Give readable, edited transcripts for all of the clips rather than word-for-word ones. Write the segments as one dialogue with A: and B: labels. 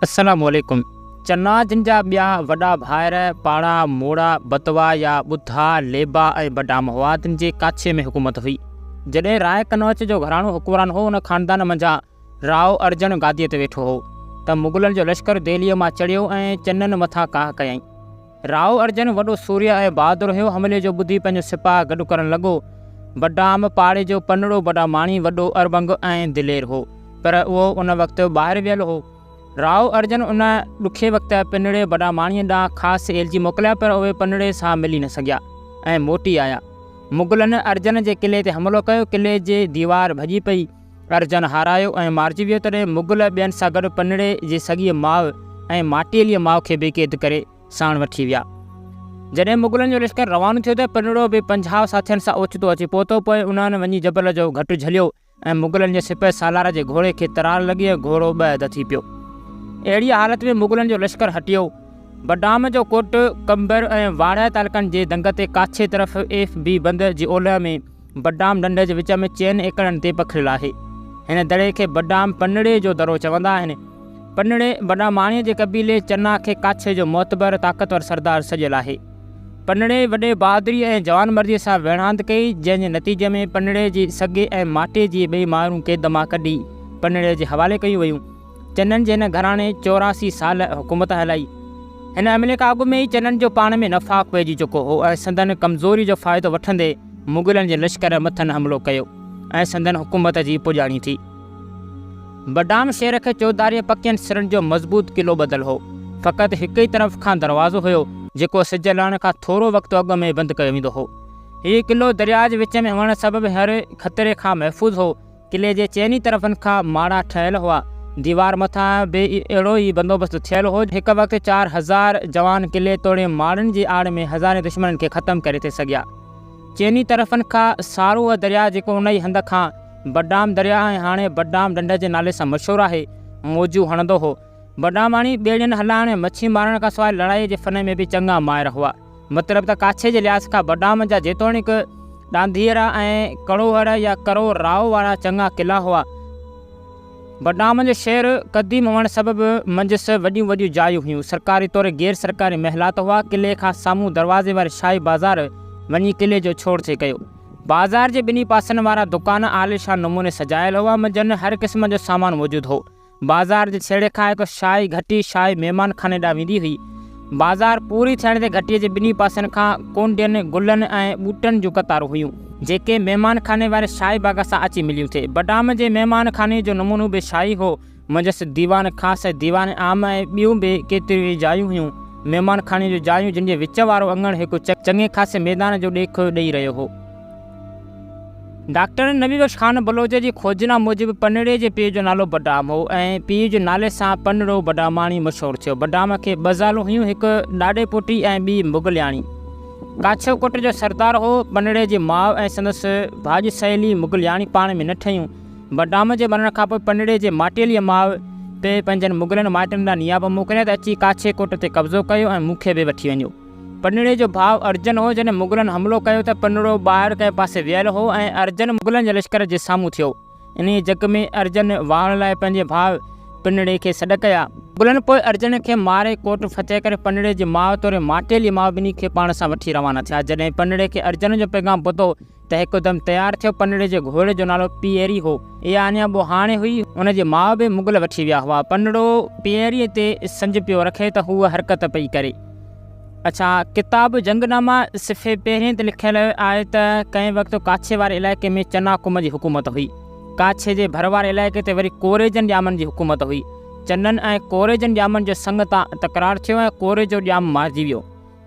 A: السلام عليڪم چنا جن جا ٻيا وڏا ڀائر پاڙا، موڙا، بتوا يا ٻڌا، ليبا ۽ بڊام هئا تن جي ڪاڇي ۾ حڪومت هئي. جڏهن راء ڪنوچ جو گهراڻو حڪمران هو ان خاندان منجهان راء ارجن گاديء تي ويٺو هو ته مغلن جو لشڪر دهليء مان چڙهيو ۽ چنن مٿان ڪاهه ڪيائين. راء ارجن وڏو سورهيه ۽ بهادر هيو. حملي جو ٻڌي پنهنجو سپاهه گڏ ڪرڻ لڳو. بڊام پاڙي جو پنڙو بڊاماڻي وڏو اربنگ ۽ دلير هو، پر اهو ان وقت ٻاهر ويل هو. راء ارجن ان ڏکي وقت پنڙي بڊاماڻيء ڏانهن خاص ايلچي موڪليا، پر اهي پنڙي سان ملي نه سگهيا ۽ موٽي آيا. مغلن ارجن جي قلعي تي حملو ڪيو. قلعي جي ديوار ڀڄي پئي. ارجن هارايو ۽ مارجي ويو، تڏهن مغل ٻين سان گڏ پنڙي جي سڳيء ماء ۽ ماٽيليء ماء کي به قيد ڪري ساڻ وٺي ويا. جڏهن مغلن جو لشڪر روانو ٿيو ته پنڙو به 50 ساٿين سان اوچتو اچي پهتو، پوء انهن وڃي جبل جو گهٽ جهليو ۽ مغلن جي سپهه سالار جي گهوڙي کي ترار لڳي ۽ گهوڙو ٻه اڌ ٿي پيو. اهڙيء حالت ۾ مغلن جو لشڪر هٽيو. بڊام جو ڪوٽ قمبر ۽ واڙهه تعلقن جي دنگ تي ڪاڇي طرف ايف بي بند جي اولهه ۾ بڊام ڍنڍ جي وچ ۾ چئن ايڪڙن تي پکڙيل آهي. هن دڙي کي بڊام پنڙي جو دڙو چوندا آهن. پنڙي بڊاماڻيء جي قبيلي چنا کي ڪاڇي جو معتبر طاقتور سردار سڏيل آهي. پنڙي وڏي بهادريء ۽ جوانمرديء سان ويڙهاند ڪئي، جنهن جي نتيجي ۾ پنڙي جي سڳي ۽ ماٽي جي ٻئي مائرون قيد مان ڪڍي پنڙي جي حوالي ڪيون ويون. چنن جي هن گهراڻي 84 سال حڪومت هلائي. هن حملي کان اڳ ۾ ئي چنن جو پاڻ ۾ نفاق پئجي چڪو هو ۽ سندن ڪمزوري جو فائدو وٺندي مغلن جي لشڪر مٿن حملو ڪيو ۽ سندن حڪومت جي پڄاڻي ٿي. بڊام شهر کي چوڌاريء پڪين سرن جو مضبوط قلعو ٻڌل هو. فقط هڪ ئي طرف کان دروازو هيو، جيڪو سج لهڻ کان ٿورو وقت اڳ ۾ بند ڪيو ويندو هو. هيء قلعو درياء جي وچ ۾ هئڻ سبب هر خطري کان محفوظ هو. قلعي جي چئني طرفن کان ماڙا ٺهيل هئا. ديوار مٿان به اهڙو ئي بندوبست ٿيل هو. هڪ وقت 4000 جوان قلعي توڙي ماڙن جي آڙ ۾ هزارين دشمنن کي ختم ڪري ٿي سگهيا. چئني طرفن کان ساروهه درياء جيڪو انهيء هنڌ کان بڊام درياء ۽ هاڻي بڊام ڍنڍ جي نالي سان مشهور آهي، موجون هڻندو هو. بڊاماڻي ٻيڙين هلائڻ ۽ مڇي مارڻ کان سواء لڙائيء جي فن ۾ به چڱا ماهر هئا. مطلب ته ڪاڇي جي لحاظ کان بڊام جا جيتوڻيڪ ڏانڌيئڙا ۽ ڪڙوهڙ يا ڪرو راء وارا چڱا قلعا هئا. بڊام جو شهر قديم هئڻ سبب منجهس وڏيون وڏيون جايون هيون. سرڪاري توڙي غير سرڪاري محلات هئا. قلعي کان سامهون دروازي واري شاهي بازار وڃي قلعي جو ڇوڙ ٿي ڪيو. بازار جي ٻنهي پاسن وارا دڪان عاليشان نموني سجايل هئا. منجهن هر قسم جو سامان موجود هو. بازار جي ڇيڙي کان هڪ شاهي گهٽي شاهي مهمان خاني ڏانهن ويندي هئي. بازار پوري ٿيڻ تي گهٽيء جي ٻنهي پاسن کان ڪونڊين، گلن ۽ ٻوٽن جون قطارون هيون، جيڪي مهمان خاني واري شاهي باغ سان اچي مليون ٿي. بڊام جي مهمان خاني جو نمونو به شاهي هو. منجهس ديوان خاص ۽ ديوان عام ۽ ٻيون به ڪيتريون ئي جايون هيون. مهمان خاني جون جايون جن جي وچ وارو اڱڻ هڪ چڱي خاصي ميدان جو ڏيک ڏئي رهيو هو. ڊاڪٽر نبي بخش خان بلوچ جي کوجنا موجب پنڙي جي پيء جو نالو بڊام هو ۽ پيء جي نالي سان پنڙو بڊاماڻي مشهور ٿيو. بڊام کي ٻه زالون هيون، هڪ ڏاڏي پوٽي ۽ ٻي مغلياڻي. ڪاڇو ڪوٽ جو سردار هو. پنڙي جي ماء ۽ سندس ڀاڄ سهيلي مغلياڻي پاڻ ۾ نه ٺهيون. بڊام جي مرڻ کانپوء پنڙي جي ماٽيليء ماء پيء پنهنجن مغلن مائٽن ڏانهن نياپو موڪليا ته اچي ڪاڇي ڪوٽ تي قبضو ڪيو ۽ مون کي به وٺي وڃو. پنڙي جو ڀاء ارجن هو، جڏهن مغلن حملو ڪيو ته پنڙو ٻاهر ڪنهن پاسي ويل هو ۽ ارجن مغلن جي لشڪر جي سامهون ٿيو. انهيء جڳ ۾ ارجن واهڻ لاء پنهنجي ڀاء پنڙي کي سڏ ڪيا. مغلن پوء ارجن کي ماري ڪوٽ فتح ڪري پنڙي جي ماء توڙي ماٽيلي ماء ٻنهي کي پاڻ سان وٺي روانا ٿيا. جڏهن پنڙي کي ارجن جو پيغام پهتو ته هڪدم تيار ٿيو. پنڙي جي گهوڙي جو نالو پيئري هو. اها اڃا ٻهاڻي هئي. ان جي ماء به مغل وٺي ويا هئا. پنڙو پيئريء تي سنج پيو رکي ته هوء حرڪت پئي ڪري. اڇا، ڪتاب جنگنامه صفحي پهرين تي لکيل آهي ته ڪنهن وقت ڪاڇي واري علائقي ۾ چنا قوم جي حڪومت هئي. ڪاڇي جي ڀر واري علائقي تي وري ڪوريجن ڄامن جي حڪومت هئي. چنن ۽ ڪوريجن ڄامن جو سڱ تان تڪرار ٿيو ۽ ڪوريجو ڄام مارجي ويو.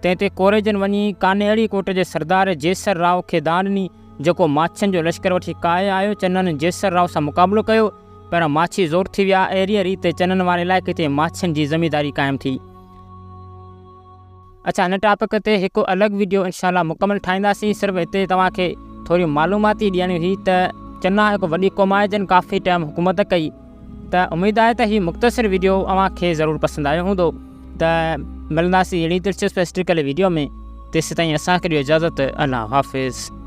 A: تنهن تي ڪوريجن وڃي ڪانهيڙي ڪوٽ جي سردار جيسر راء کي دانهن ڏني، جيڪو ماڇين جو لشڪر وٺي ڪاهي آيو. چنن جيسر راء سان مقابلو ڪيو، پر ماڇي زور ٿي ويا. اهڙيء ريت چنن واري علائقي تي ماڇين جي زمينداري قائم ٿي. اڇا هن ٽاپڪ تي هڪ الڳ وڊيو انشاء الله مڪمل ٺاهينداسين صرف هتي توهان کي ٿوري معلومات ئي ڏيڻي هئي ته چنا هڪ وڏي قوم آهي جن ڪافي ٽائيم حڪومت ڪئي. ته اميد آهي ته هي مختصر وڊيو اوهان کي ضرور پسند آيو هوندو ته ملنداسين اهڙي دلچسپ هسٽريڪل وڊيو ۾ تيسيتائين اسان کي ڏيو اجازت الله حافظ.